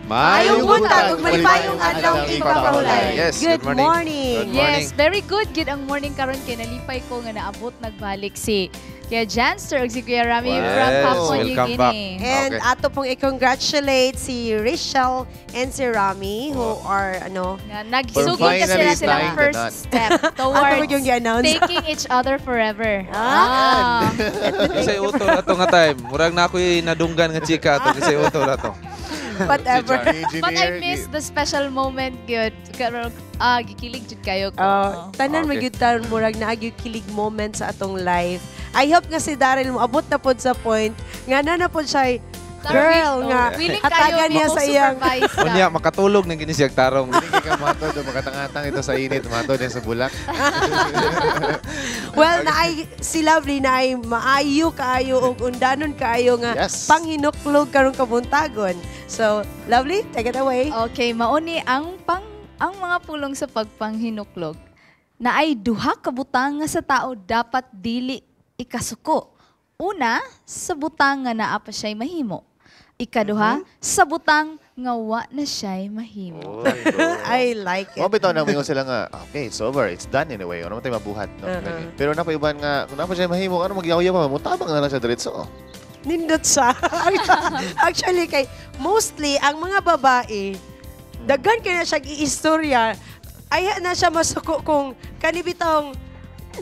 Maayong buntag ug malipayong adlaw igpapahulay. Yes, good good morning. Morning. Good morning. Yes, very good gid ang morning karon kay nalipay ko nga naabot nagbalik si Kuya Janster ug si Kuya Rami from Papua New Welcome back. Guinea. And ato pong i-congratulate si Rachel and si Rami who are ano, Nga nagsugod For kasi na finally silang tying the first knot. Step Ato towards yung gi-announce. Taking each other forever. Ah. Kisay uto na to nga time. Murag na ako'y nadunggan nga chika to. Kisay uto na to. Whatever. But I miss the special moment gyud. Karon gikilig jud kayo ko. Oh, tanan okay. Magyud taron murag naa gyud kilig moment sa atong life. I hope nga si Daryl mo abot na pod sa point nga na na pod siya girl nga Willing hatagan kayo niya sa iyang supervise ka. Unya, makatulog na gini siyag tarong. Hindi ka matod, makatangatang ito sa init, matod yan sa bulak. Well, naay si Lovely naay maayo kaayo og undanon kaayo nga panghinuklog karong kabuntagon. So, Lovely, take it away. Okay, mauni ang mga pulong sa pagpanghinuklog na ay duha ka butang nga sa tao dapat dili ikasuko. Una, sa butang nga naa pa siya'y mahimo. Ikaduha, sa butang nga wa na siya'y mahimo. I like it. Mga bitaw nang mingon sila nga, "Okay, it's over, it's done anyway. Ano man tayo mabuhat, no?" Pero napaiban nga, kung napa siya mahimo, ano magyaw pa, mutabang na lang siya diretso. Nindot siya. Actually, kay mostly, ang mga babae, daghan kay na siya iistorya, ay na siya masuko kung kanibitong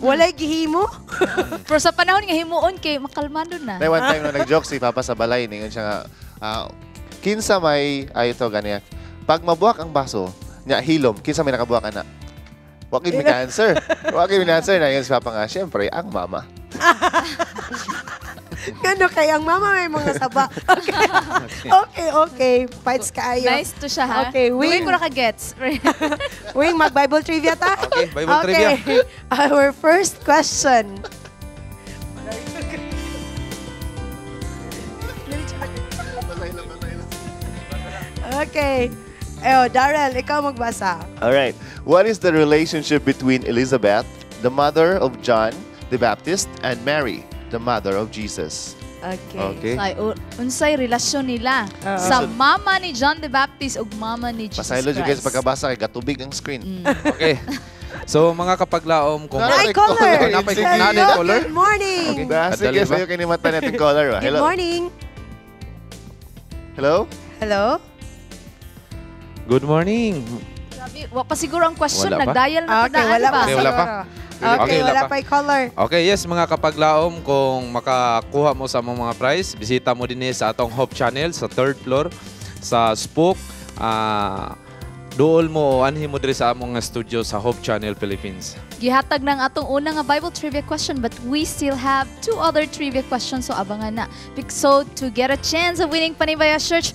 walay gihimo. Pero sa panahon nga himuon kay makalmado na. May one time na nag-joke si Papa sa balay, ningon siya nga, kinsa may, ay ito, ganiya, pag mabuwak ang baso, nya hilom, kinsa may nakabuwak ana? Wakin may answer. Wakin may answer na yun si Papa nga, syempre, ang mama. Gano kay ang mama may mga saba. Okay. Fights kaayo. Nice to siya ha. Okay, Wing. wing. Ko na ka-gets. Wing, mag-Bible trivia ta? Okay, Bible trivia. Our first question. Okay. Eyo, Darrell, ikaw magbasa. All right. What is the relationship between Elizabeth, the mother of John the Baptist, and Mary, the mother of Jesus? Okay. Okay. Ay, unsay relasyon nila Oo. sa mama ni John the Baptist ug mama ni Jesus Pasaylo jud guys Christ. Pagkabasa kay gatubig ang screen. Okay. So mga kapaglaom kung Naay caller. Napay Hello, naay caller. good morning. Okay. Sige, Kadali ba? sa'yo kinimata natin caller ba? Good Hello. morning. Hello? Hello? Good morning. Grabe, wa pa siguro ang question, Wala pa? nagdial na Okay, tadaan wala ba? pa. Okay, wala pa. Siguro. Okay, Okay, wala wala pa yung caller. Okay, yes mga kapaglaom, kung makakuha mo sa among mga prize, bisita mo din sa atong Hope Channel sa third floor sa Spook. Duol mo o anhi mo diri sa among studio sa Hope Channel Philippines. Gihatag ng atong una nga Bible trivia question, but we still have two other trivia questions, so abangan na. So to get a chance of winning Panibaya shirts,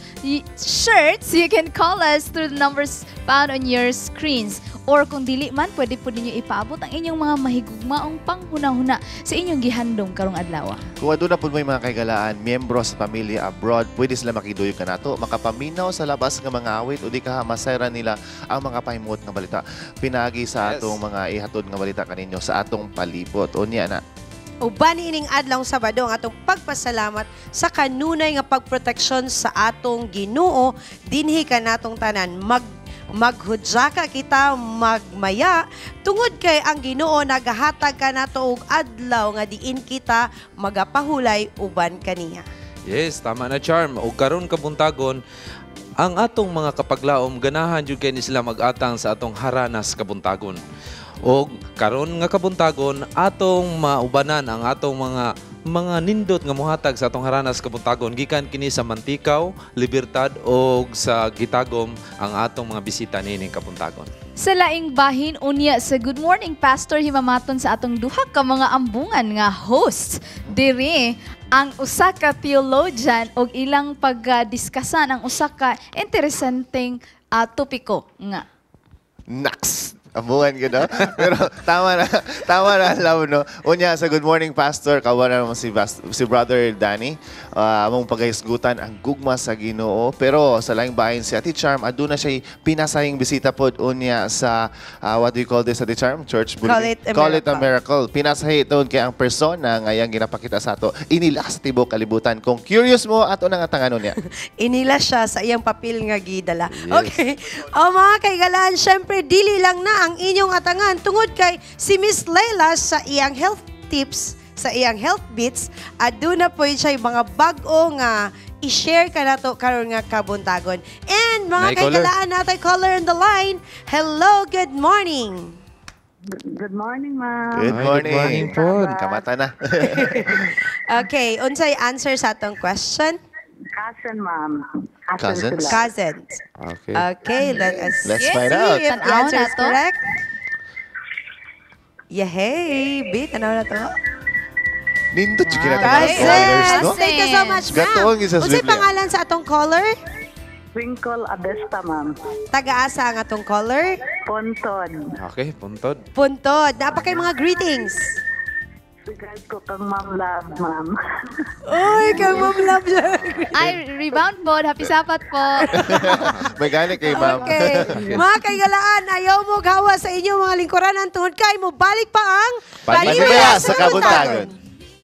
you can call us through the numbers found on your screens. Or kung dili man, pwede po ninyo ipaabot ang inyong mga mahigugmaong panghuna-huna sa inyong gihandom karong adlaw. Kung aduna po mo yung mga kaigalaan, miyembro sa pamilya abroad, pwede sila makiduyog kanato, makapaminaw sa labas nga mga awit o di ka masayra nila ang mga pahimuot nga balita. Pinagi sa atong mga ihatod nga balita kaninyo sa atong palibot. Unya na. Uban ining adlaw Sabado ang atong pagpasalamat sa kanunay nga pagproteksyon sa atong Ginoo dinhi kanatong tanan. Maghudyaka kita magmaya tungod kay ang Ginoo nagahatag kanato og adlaw nga diin kita magapahulay uban kaniya. Yes, tama na, Charm. O karon kabuntagon, ang atong mga kapaglaom ganahan jud kay ni sila mag-atang sa atong haranas kabuntagon. O karon nga kabuntagon atong maubanan ang atong mga nindot nga mohatag sa atong haranas kabuntagon gikan kini sa Manticao, Libertad og sa Gitagom ang atong mga bisita niining kabuntagon. Sa laing bahin unya sa Good Morning Pastor himamaton sa atong duha ka mga ambungan nga hosts diri ang usa ka theologian og ilang pagdiskasan ang usa ka interesanteng topiko nga Naks! Ambungan gyud, no? Pero tama na, love, no? Unya, sa Good Morning Pastor, kawa na naman si Brother Danny. Among paghisgutan ang gugma sa Ginoo. Pero sa laing bahin si Ate Charm, aduna siya pinasahing bisita pod unya sa, what do you call this, Ate Charm? Church Call it a Call it a miracle. miracle. Pinasahi ito kay ang persona nga iyang ginapakita sa ato inila sa tibok kalibutan. Kung curious mo, ato nang atanganon niya. Inila siya sa iyang papel nga gidala. Yes. Okay. O mga kaigalaan, syempre dili lang na ang inyong atangan tungod kay si Miss Leila sa iyang health tips, sa iyang health bits, aduna po siya mga bag-o nga i-share ka nato karon nga kabuntagon. And mga Nay caller. kaigalaan, natay caller on the line. Hello, good morning. Good morning, ma'am. Good Ay, morning. good morning po. Kamata na. Okay, unsay answer sa atong question? Cousin, ma'am. Cousin Cousins? sila. Cousins. Okay. Okay, let us Let's see find out. if the Tan-aw answer na is to. correct. Yeah, hey, B, tanaw na to. Nindot yung kinatang mga Cousins! callers, no? Thank you so much, ma'am. Gatuong isa sa Unsay Biblia. pangalan sa atong caller? Twinkle Abesta, ma'am. Taga-asa ang atong caller? Pontod. Okay, puntod. Puntod. Naa pa kay mga greetings. Regard ko kang Ma'am Love, ma'am. Uy, kay Ma'am Love. Ay, rebound po. Happy Sapat po. May gani kay ma'am. Okay. Mga kaigalaan, ayaw mo gawa sa inyong mga lingkuranan tungod kay mo balik pa ang Panibaya sa Kabuntagon.